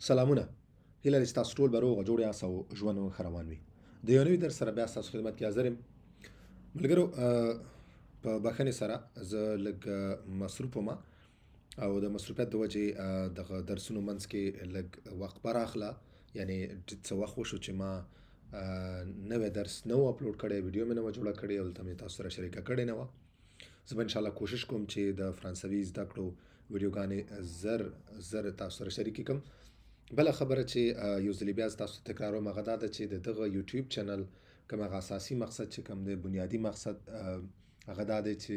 سلامونه، هیله ده چې تاسو ټول به روغ جوړ یاست او ژوند مو ښه روان وي. د یو نوي درس سره بیا ستاسو خدمت کې حاضر یم. ملګرو، په بخښنې سره زه لږ مصروف وم او د مصروفیت د وجې دغه درسونو منځ کې لږ وقفه راغله، یعنې څه وخت وشو چې ما نوی درس نه و اپلوډ کړی، ویډیو مې نه وه جوړه کړې او دلته مې تاسو سره شریکه کړې نه وه. زه به انشاءالله کوشش کوم چې د فرانسوي زده کړو ویډیوګانې زر زر تاسو سره شریکې کړم. بله خبره چې یو ځلې بیا تاسو ته تکراروم هغه دا ده چې د دغه یوټیوب چینل کوم هغه اساسي مقصد چې کوم دی، بنیادي مقصد هغه دا دی چې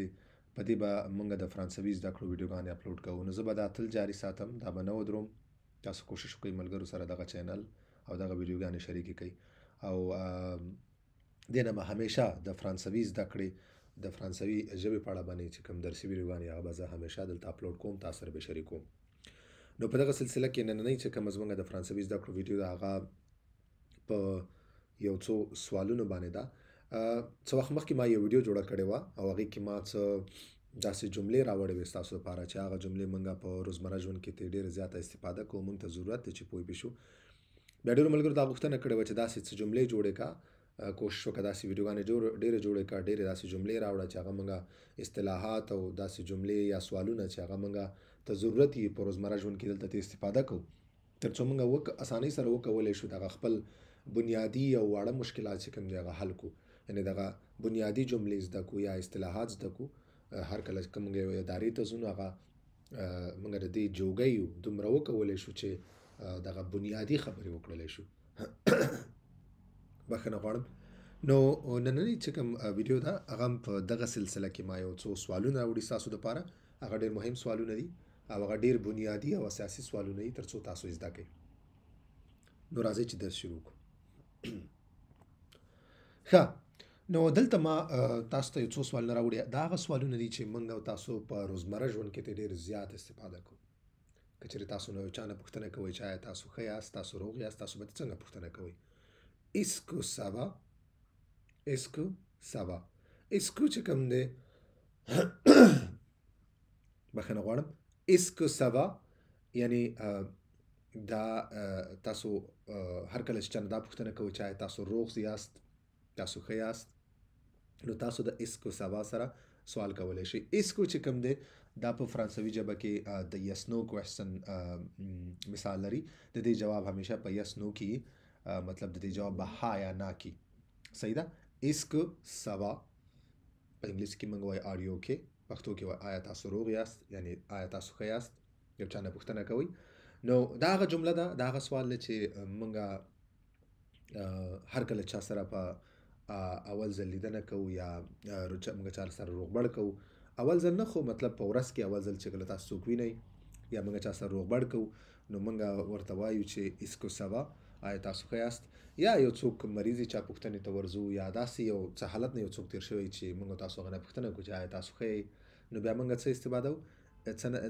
په دې به موږ د فرانسوي زده کړو ویډیوګانې اپلوډ کوو. نو زه به دا تل جاري ساتم، دا به نه ودروم. تاسو کوشش وکړئ ملګرو سره دغه چینل او دغه ویډیوګانې شریکې کړئ او دې نه به همیشه د فرانسوي زده کړې د فرانسوي ژبې په اړه باندې چې کوم درسي ویډیوګانې هغه به زه همیشه دلته اپلوډ کوم، تاسو سره به شریکوم. نو په دغه سلسله کې نننۍ چې کومه زموږ د فرانسوي زده کړو ویډیو ده هغه په یو څو سوالونو باندې ده. څه وخت مخکې ما یو ویډیو جوړه کړې وه او هغې کې ما څه داسې جملې راوړې وې ستاسو لپاره چې هغه جملې موږ په روزمره ژوند کې ترې ډېره زیاته استفاده کوو، موږ ته ضرورت دی چې پوه پرې شو. بیا ډېرو ملګرو دا غوښتنه کړې وه چې داسې څه جملې جوړې کړه، کوشش وکړه داسې ویډیوګانې ډېرې جوړې کړه، ډېرې داسې جملې راوړه چې هغه موږ اصطلاحات او داسې جملې یا سوالونه چې هغه موږ ته ضرورت یي په روزمره ژوند کې دلته ترې استفاده کوو، تر څو موږ اسانۍ سره وکولی شو دغه خپل بنیادي او واړه مشکلات چې کوم دی هغه حل کړو، یعنې دغه بنیادي جملې زده کړو یا اصطلاحات زده کړو. هر کله چې موږ یو ادارې ته ځو نو هغه موږ د دې جوګه یو دومره وکولی شو چې دغه بنیادي خبرې وکړلی شو. بخښنه غواړم. نو نننۍ چې کوم ویډیو ده هغه هم په دغه سلسله کې ما یو څو سوالونه راوړي ستاسو دپاره. هغه ډېر مهم سوالونه دي او هغه ډېر بنیادي او اساسي سوالونه دي تر څو تاسو یې زده کړئ. نو راځئ چې درس شروع کړو. ښه، نو دلته ما تاسو ته یو څو سوالونه راوړي. دا هغه سوالونه دي چې موږ او تاسو په روزمره ژوند کې ترې ډېر زیات استفاده کوو. که چېرې تاسو له یو چا نه پوښتنه کوئ چې آیا تاسو ښه یاست، تاسو روغ یاست، تاسو به څنګه پوښتنه کوئ؟ Est-ce que ça va؟ Est-ce que ça va؟ Est-ce que چې کوم دی، بخښنه غواړم، est-ce que ça va یعنی دا تاسو هر کله چې چا نه دا پوښتنه کوئ چې آیا تاسو روغ یاست، تاسو ښه یاست، نو تاسو د est-ce que ça va سره سوال کولی شئ. Est-ce que چې کوم دی دا په فرانسوي ژبه کې د yes no question مثال لري. د دې جواب همیشه په yes no کې، مطلب د دې جواب به ها یا نه کې. صحیح ده؟ Est-ce que ça va په انګلیسي کې موږ وایو are you okay، پښتو کې وایو آیا تاسو روغ یاست، یعنی آیا تاسو ښه یاست، یو چا نه پوښتنه کوئ. نو دا هغه جمله ده، دا هغه سوال دی چې موږ هر کله چا سره په اول ځل لیدنه کوو یا موږ چا سره روغبړ کوو، اول ځل نه خو مطلب په ورځ کې اول ځل چې کله تاسو څوک وینئ یا موږ چا سره روغبړ کوو نو موږ ورته وایو چې est-ce que ça va، آیا تاسو ښه یاست، یا یو څوک مریض چا پوښتنې ته ورځو یا داسې یو څه حالت نه یو څوک تېر شوی چې موږ تاسو هغه نه پوښتنه کوو چې آیا تاسو ښه یئ، نو بیا موږ څه استفاده وو،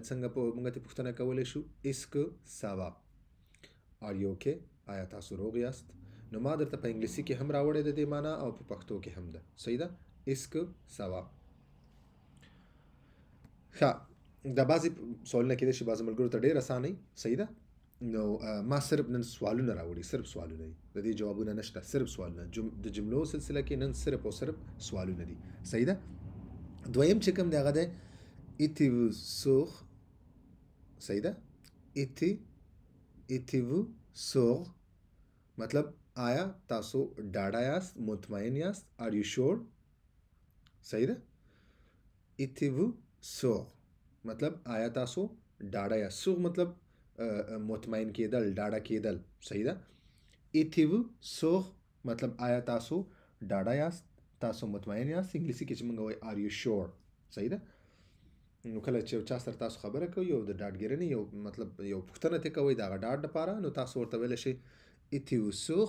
څنګه موږ ترې پوښتنه کولی شو؟ Est-ce que ça va، are you okay، آیا تاسو روغ یاست. نو ما درته په انګلیسي کې هم راوړی د دې معنا او په پښتو کې هم ده. صحیح ده؟ Est-ce que ça va. ښه، دا بعضې سوالونه کېدای شي بعضې ملګرو ته ډېر اسانه وي. صحیح ده؟ نو ما صرف نن سوالونه راوړي، صرف سوالونه دي، د دې جوابونه نشته، صرف سوالونه. د جملو سلسله کې نن صرف او صرف سوالونه دي. صحیح ده؟ دویم چې کوم دی هغه دی êtes-vous sûr. صحیح ده؟ êtes-vous sûr مطلب آیا تاسو ډاډه یاست، مطمئن یاست، are you sure. صحیح ده؟ êtes-vous sûr مطلب آیا تاسو ډاډه یاست. sûr مطلب مطمئن کېدل، ډاډه کېدل. صحیح ده؟ êtes-vous sûr مطلب آیا تاسو ډاډه یاست، تاسو مطمئن یاست. انګلیسي کې چې موږ وایو are you sure. صحیح ده؟ نو کله چې یو چا سره تاسو خبره کوئ یو د ډاډګیرنې یو مطلب یو پوښتنه ترې کوئ د هغه ډاډ دپاره، نو تاسو ورته ویلی شئ êtes-vous sûr،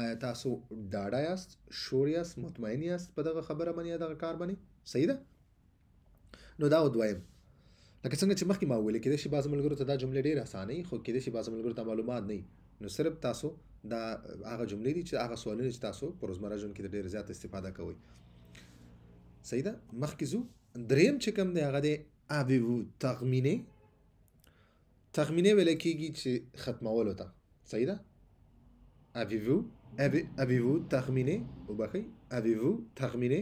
آیا تاسو ډاډه یاست، sure یاست، مطمئن یاست په دغه خبره باندې یا دغه کار باندې. صحیح ده؟ نو دا و دویم. لکه څنګه چې مخکې ما وویل کېدای شي بعضې ملګرو ته دا جملې ډېرې اسانه وي، خو کېدای شي بعضې ملګرو ته معلومات نه وي. نو صرف تاسو دا هغه جملې دي چې هغه سوالونه چې تاسو په روزمره ژوند کې ډېره زیاته استفاده کوئ. صحیح ده؟ مخکې ځو. دریم چې کوم دی هغه دی avez-vous terminé. Terminer ویل کېږي چې ختمولو ته، صحیح ده؟ Avez-vous avez-vous terminé، وبخښئ، avez-vous terminé،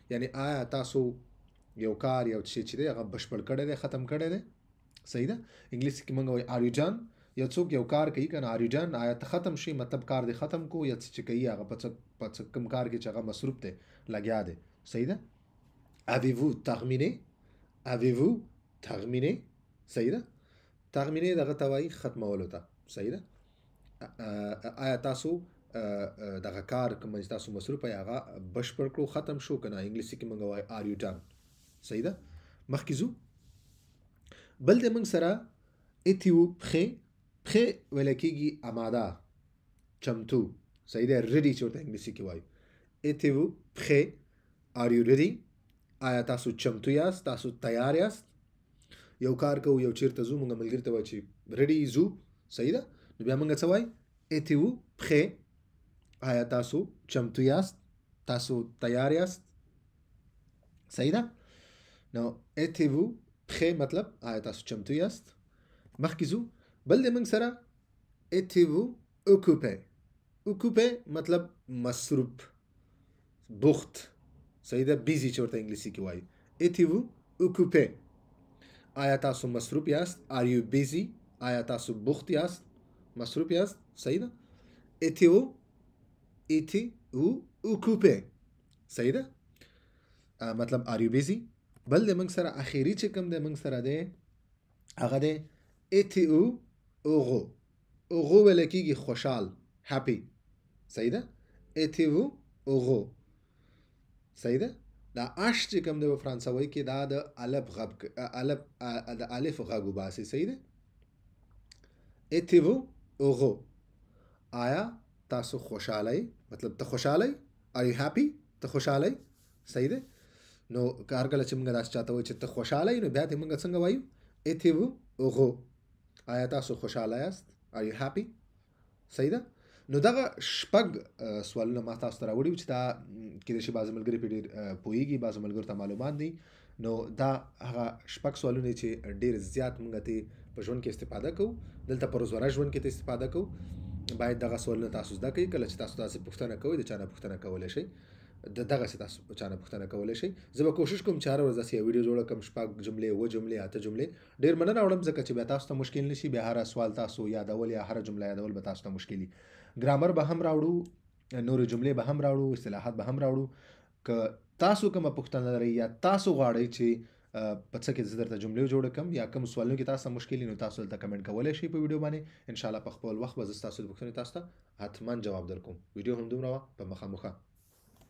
یعنی آیا تاسو یو کار یو څه چې دی هغه بشپړ کړی دی، ختم کړی دی، صحیح ده؟ انګلیسي کې موږ وایو are you done، یو څوک یو کار کوي کنه، are you done، آیا ته ختم شي، مطلب کار دې ختم کو یا څه چې کوي هغه په څه کوم کار کې چې هغه مصروف دی لګیا دی، صحیح ده؟ Avez-vous terminé، avez-vous terminé، صحیح ده؟ Terminé دغه ته وایي ختمولو ته، صحیح ده؟ آیا تاسو دغه کار کوم چې تاسو مصروف یې هغه بشپړ کړو، ختم شو که نه؟ انګلیسي کې موږ وایو are you done، صحیح ده؟ مخکې ځو. بل دی موږ سره êtes-vous prêt. Prêt ویل کېږي اماده، چمتو، صحیح ده؟ Ready چې ورته انګلیسي کې وایو. Êtes-vous prêt، are you ready، آیا تاسو چمتو یاست، تاسو تیار یاست؟ یو کار کوو، یو چیرته ځو، موږ ملګري ته وایو چې ready ځو، صحیح ده؟ نو بیا موږ څه وایو؟ Êtes-vous prêt، آیا تاسو چمتو یاست، تاسو تیار یاست، صحیح ده؟ نو êtes-vous prêt مطلب آیا تاسو چمتو یاست. مخکې ځو. بل دی موږ سره êtes-vous occupé. Occupé مطلب مصروف، بوخت، صحیح ده؟ Busy چې ورته انګلیسي کې وایو. Êtes-vous occupé، آیا تاسو مصروف یاست، are you busy، آیا تاسو بوخت یاست، مصروف یاست، صحیح ده؟ Êtes-vous êtes-vous occupé، صحیح ده؟ مطلب are you busy. بل دی موږ سره اخیری چې کوم دی موږ سره دی هغه دی êtes-vous heureux. Heureux ویل کېږي خوشحال، happy، صحیح ده؟ Êtes-vous heureux، صحیح ده؟ دا اش چې کوم دی په فرانسوي کې دا د الف غږ، الف د الف غږ وباسي، صحیح ده؟ Êtes-vous heureux، آیا تاسو خوشحاله یئ، مطلب ته خوشحاله یې، are you happy، ته خوشحاله یې، صحیح ده؟ نو که هر کله چې موږ داسې چاته وایو چې ته خوشحاله یې، نو بیا ترې موږ څنګه وایو؟ Êtes-vous heureux، آیا تاسو خوشحاله یاست، are you happy، صحیح ده؟ نو دغه شپږ سوالونه ما تاسو ته راوړي وو چې دا کېدای شي بعضې ملګري پرې ډېر پوهېږي، بعضو ملګرو ته معلومات دي. نو دا هغه شپږ سوالونه چې ډېر زیات موږ ترې په ژوند کې استفاده کوو، دلته په روزمره ژوند کې ترې استفاده کوو. باید دغه سوالونه تاسو زده کړئ. کله چې تاسو داسې پوښتنه کوئ، د چا نه پوښتنه کولی شئ، د دغسې تاسو چا نه پوښتنه کولی شئ. زه به کوشش کوم چې هره ورځ داسې یوه ویډیو جوړه کړم، شپږ جملې، اووه جملې، اته جملې، ډېر مننه راوړم، ځکه چې بیا تاسو ته مشکل نه شي، بیا هره سوال تاسو یادول یا هره جمله یادول به تاسو ته مشکل وي. ګرامر به هم راوړو، نورې جملې به هم راوړو، اصطلاحات به هم راوړو. که تاسو کومه پوښتنه لرئ یا تاسو غواړئ چې په څه کې زه درته جملې جوړه کړم یا کوم سوالونو کې تاسو ته مشکل وي، نو تاسو دلته کمنټ کولی شئ په ویډیو باندې. انشاءالله په خپل وخت به زه ستاسو د پوښتنې تاسو ته حتما جواب درکوم. ویډیو هم دومره وه، په مخامخه.